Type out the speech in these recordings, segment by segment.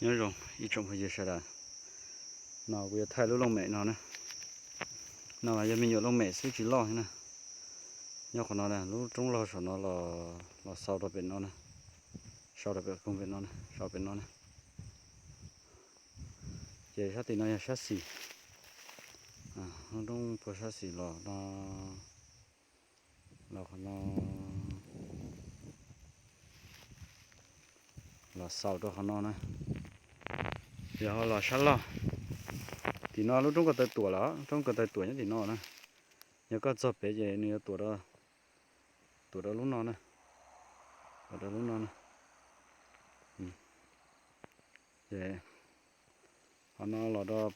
Nyob zoo ib tsoom phooj ywg sawv daws, no kuv yuav thaij lub looj mem no na. No mas yog me nyuam looj mem xwb tsis loj thiab na. Nyob qhov no na, lub roob log saum no los, los xaus rau pem no na, sau rau pem koog pem no, sau pem no na. Ces sab tim no yog sab xis, lub roob puag sab xis los no, los qhov no, los xaus rau qhov no na. Yog ho los sab log, tim no lub roob ko taw tuam los, roob ko taw tuam nyob tim no na. Yog koj txog pem ces nws yuav tuam, tuam rau lub no na, tuam rau lub no na. Ces qhov no los rau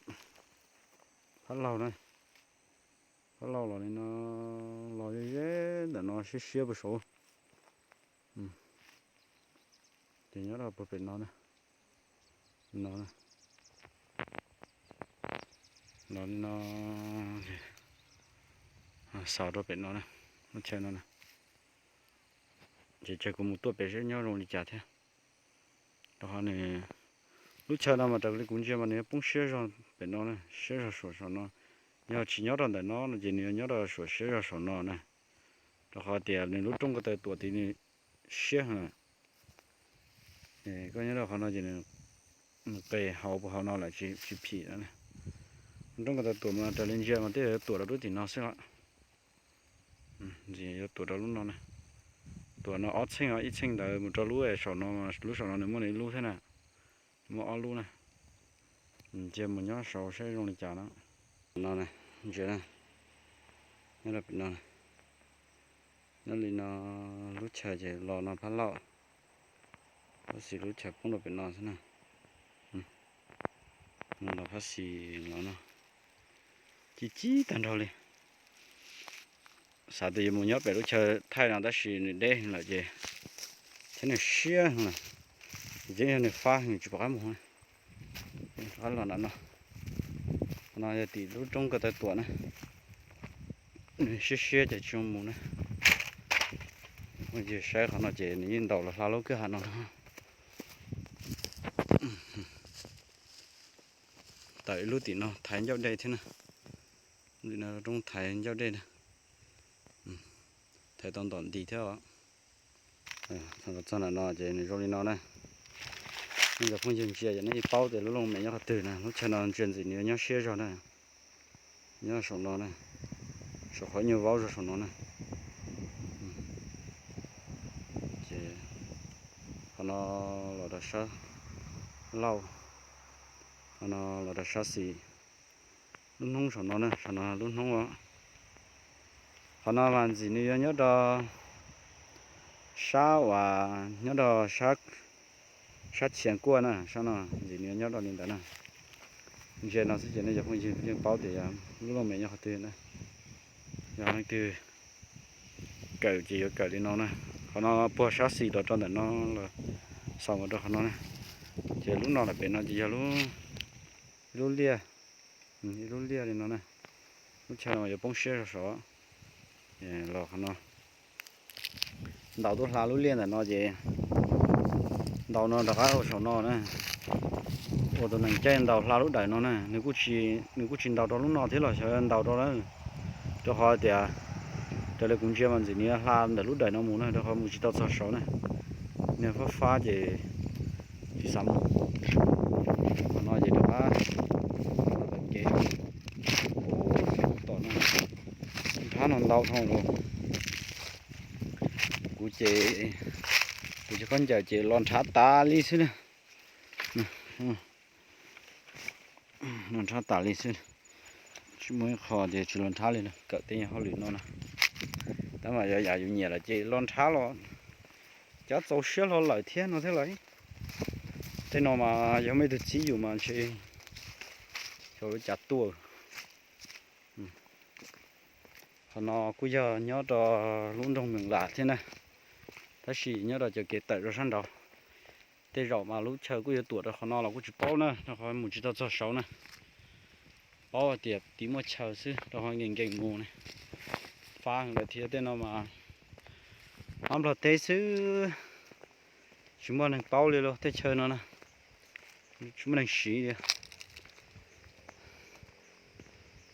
phab laug na, phab laug los li no, los ze ze ntawm no siab siab puag saud. Ces nyob rau puag pem no na, no, los li no, xaus rau pem no na, lub chaw no na. Ces cia kuv mus tuaj pem seb nyob zoo li cas thiab. Rau qhov nws, lub chaw no mas raws li kuv ntsia mas nws poob siab zog pem no na, siab zog saum, saum no. Yog tsis nyob rau ntawm no no ces nws yuav nyob rau saum, siab zog saum no na. Rau qhov tias nws lub roob ko taw tuam tid nws siab heev. Koj nyob rau qhov no ces nws mus qes hauv puag hauv no lawm tsis phim no. Roob ko taw tuam mas raws li ntsia mas twb yuav tuam rau lub tim no xwb os. Ntxim yuav tuam rau lub no na. Tuam no ob txheej os, ib txheej ntawd mus rau lub saum no, lub saum no nws muaj nws ib lub thiab na, muaj ob lub na. Cia mus nyob saud saib zoo li cas no. No, ntsia na, nyob rau pem no, nyob li no, lub chaw ces los no phab laug, tab sis lub chaw poob rau pem no xwb na. Los phab xis los no, ci ci tag nrho li. Xav tias yuav mus nyob pem lub chaw thaij no tab sis nws deb lawm ces thiab nws siab heev lawm, ces yog nws fab nws tsis pom qab mus, rov qab los nram no. No yog tim lub roob ko taw tuam na, nws siab siab ces tsis zoo mus na. Phooj ywg saib qhov no ces nws yeej ntaus los hla lub kwj ha no na. Tawm ib lub tim no thaiv ncauj dej thiab na. Tim no roob thaiv ncauj dej na. Thaiv tau ntom nti thiab os. Txog nram no ces nws zoo li no na. Nej cov phooj ywg ntsia ces nej yeej paub tias lub looj mem nyob qhov twg na. Lub chaw no ntsia ntxim nws yuav nyob siab zog na, nyob saum no na, saum qhov nyuag vaub zog saum no na. Ces qhov no los rau sab laug, qhov no los rau sab xis. Lub hnub saum no na, saum no lub hnub os. Qhov no mas ntxim nws yuav nyob rau sab uas nyob rau sab Chiav Kuaj na, sab no ntxim nws yuav nyob rau li ntawd na. Ntsia no xwb ces nej cov phooj ywg yeej paub tias yog lub looj mem nyob qhov twg na. Yog leej twg kawm ces yuav kawm li no na. Qhov no puag sab xis los rau ntawm no los xaus mus rau qhov no na. Ces lub no lawm pem no ces yog lub, ib lub liaj, ib lub liaj li no na. Lub chaw no yuav poob siab zog saud. Los qhov no ntaus tuaj hla lub liaj ntawm no ces ntaus no rov qab ua saum no na. Ua tus nees caij ntaus hla lub dawm no na, nws kuj tsis ntaus rau lub no thiab los xyov ntaus rau lawm. Rau qhov tias raws li kuv ntsia mas ntxim nws hla ntawm lub dawm no mus na, rau qhov mus tsis tau txog saud na. Nws fab fab ces tsis xav mus. Qhov no ces rov qab tom no, nrhab no ntau dhau los. Kuv ces, kuv cov khaub ncaws ces los nrhab tas li xwb na. Los nrhab tas li xwb. Tsis muaj ib qho ces tsis los nrhab li na, kawm tej nyuag hauj lwm no na. Tab mas yog yam yus nyiam lawm ces los nrhab los cov txaus siab hlo lawm thiab no thiab lawm. Tej no mas yog muaj ib tug txib yus mas ntshe xyov lub cas tuaj. Qhov no kuj yog nyob rau lub nroog Meem Lam thiab na, tab sis nyob rau cov kev tawm rau sab nraud. Tej zaum mas lub chaw kuj yuav tuam rau qhov no los kuj tsis paub na, rau qhov mus tsis tau txog saud na. Paub hais tias tiv muaj chaw xwb, rau qhov nkees nkees mus ne. Fab heev lawm thiab, tej no mas hab Nplog teb xwb, tsis muaj neeg paub li los tej chaw no na. Tsis muaj neeg siv li.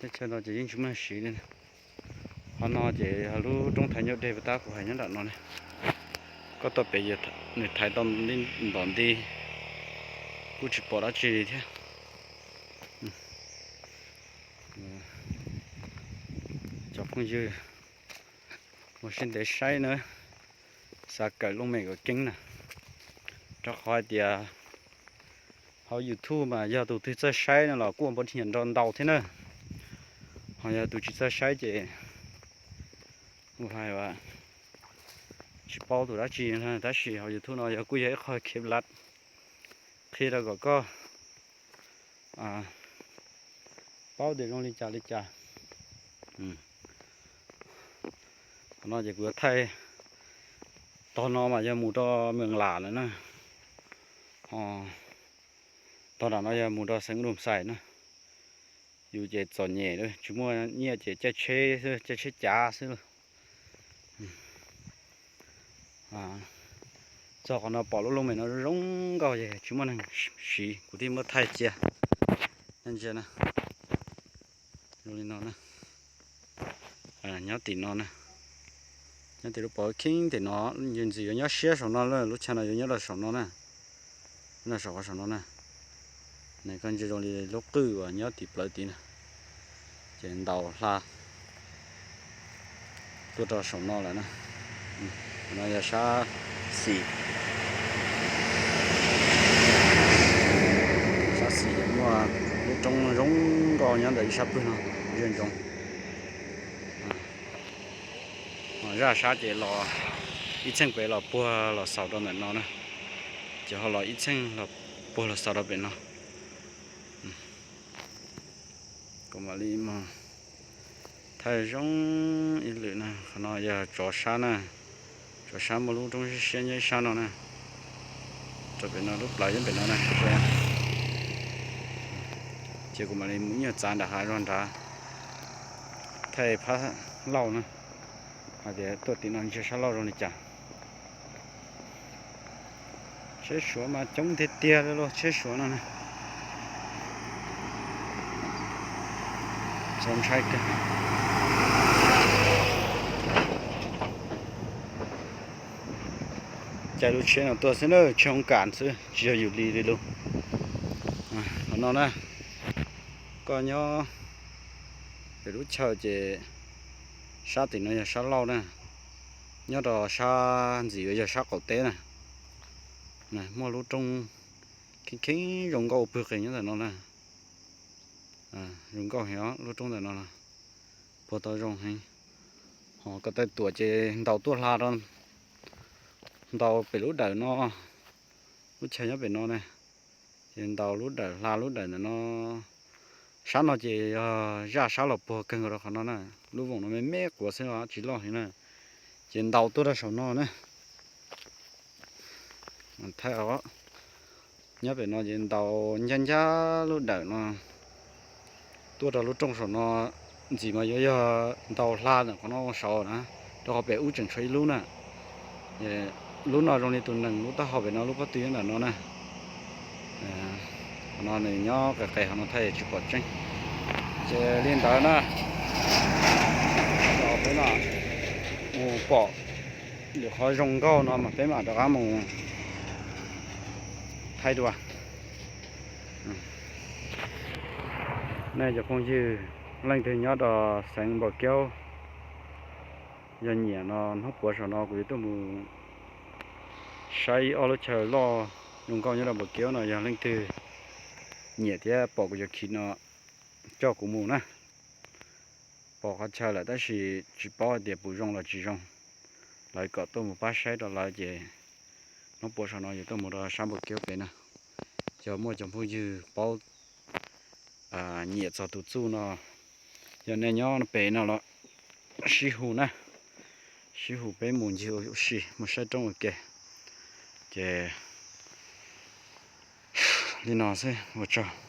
Teb chaws no ces yeej tsis muaj neeg siv li. Qhov no ces yog lub roob thaiv ncauj deg puas tab kuv hais nyob nram no ne. Koj tuaj pem nws thaiv tau ntom nti, kuj tsis pom dab tsi li thiab. Cov phooj ywg, ua siab ntev saib na, xav kawm looj mem kom keeb na, rau qhov hais tias hauv YouTube mas yog tus twg txawj saib no los kuj ua npau dhia nrov ntau thiab na. Ho yog tus tsis txawj saib ces ua hais tsis paub tus dab tsi, tab sis hauv YouTube no yog kuj yog ib qho khiv lav qhia rau kom koj paub tias zoo li cas li cas. Qhov no ces kuv yuav thaij, tog no mas yog mus rau Mees Las lawm na, ho tog nram no yog mus rau xeev Doo Xais na. Yus ces txom nyem, tsis muaj nyiaj ces caij tsheb xwb, caij tsheb cav xwb lauj. Txog qhov no pom lub looj mem no zoo nkauj ces tsis muaj neeg siv, kuv thiaj muab thaij cia. Ntsia na, zoo li no na. Nyob tim no na, nyob tim lub pov kheeb tim no, ntxim yuav nyob siab saum no, lub chaw no yuav nyob rau saum no na. Nyob saum qhov saum no na, koj ntsia zoo li lub qwj uas nyob tim plawv tid na, ces ntaus hla tuaj rau saum no lawm na. No yog sab xis, sab xis muaj lub roob zoo nkauj nyob ntawm ib sab pwg no, zej ntsoov. Zaj sab ces los ib txheej pem los puag los xaus rau ntawm no na, ces ho los ib txheej los puag los xaus rau pem no. Kuv mam li mus thaij zoo ib lwm na. Qhov no yog tsov sab na, tsov sab muaj lub roob siab siab nyob ib sab no na. Rau pem no lub plawv nyob pem no na. Ces kuv mam li mus nyuag txav nram hav zog nrad thaij phab lauj na, hais tias tuaj tim no ntsia sab lauj zoo li cas. Tsheb Suav mas coob tiag tiag li lauj, tsheb Suav no na. Txaus ntshai kawg. Caij lub tsheb no tuaj xwb na, tsheb hoob kas xwb, tsis yog yus li li lauj. Qhov no na, koj nyob pem lub chaw ces sab tim no yog sab laug na, nyob rau sab ntxim yuav yog sab qaum teb na. Muaj lub roob kheej kheeb zoo nkauj ua pwg qees nyob ntawm no na. Zoo nkauj heev os, lub roob ntawm no puag tau zoo heev. Ho ko taw tuam ces ntaus tuaj hla rau, ntaus pem lub dawm no, lub chaw nyob pem no na, ces ntaus lub dawm hla lub dawm ntawm no. Sab no ces yog zaj sab los puag kawg nkaus rau qhov no na, lub voom no me me quav xwb os, tsis loj heev na, ces ntaus tuaj rau saum no na. Thaij os, nyob pem no ces ntaus ncaj ncaj lub dawm no tuaj rau lub rooj saum no, ntxim mas yuav yog ntaus hla ntawm qhov no saud na, rau qhov pem ub tseem tshuav ib lub na. Lub no zoo li tus nees lub taub hau pem no lub pob tw nyob ntawm no na. Qhov no nws nyob qis qis qhov no thaij tsis pom tseeb. Ces li ntawd na, peb mus pom lwm qhov zoo nkauj no mas peb mam rov qab mus thaij dua. Nej cov phooj ywg leej twg nyob rau xeev Npaus Kiaub, yog nyiam no hnub puav saum no kuv yuav tuaj mus saib ib ob lub chaw loj zoo nkauj nyob rau Npaus Kiaub no, yog leej twg nyiam thiab pom kuv cov khiv no coj kuv mus na. Pom qhov chaw lawm tab sis tsis paub hais tias puas zoo los tsis zoo, lawv kom tuaj mus pab saib rau lawv ces hnub puav saum no yuav tuaj mus rau sab Npaus Kiaub pem na. Yog muaj cov phooj ywg paub nyiam txog tus txuj no, yog nej nyob pem no los sib hu na, sib hu peb mus ncig ua si mus saib roob ua ke. Ces li no xwb, ua tsaug.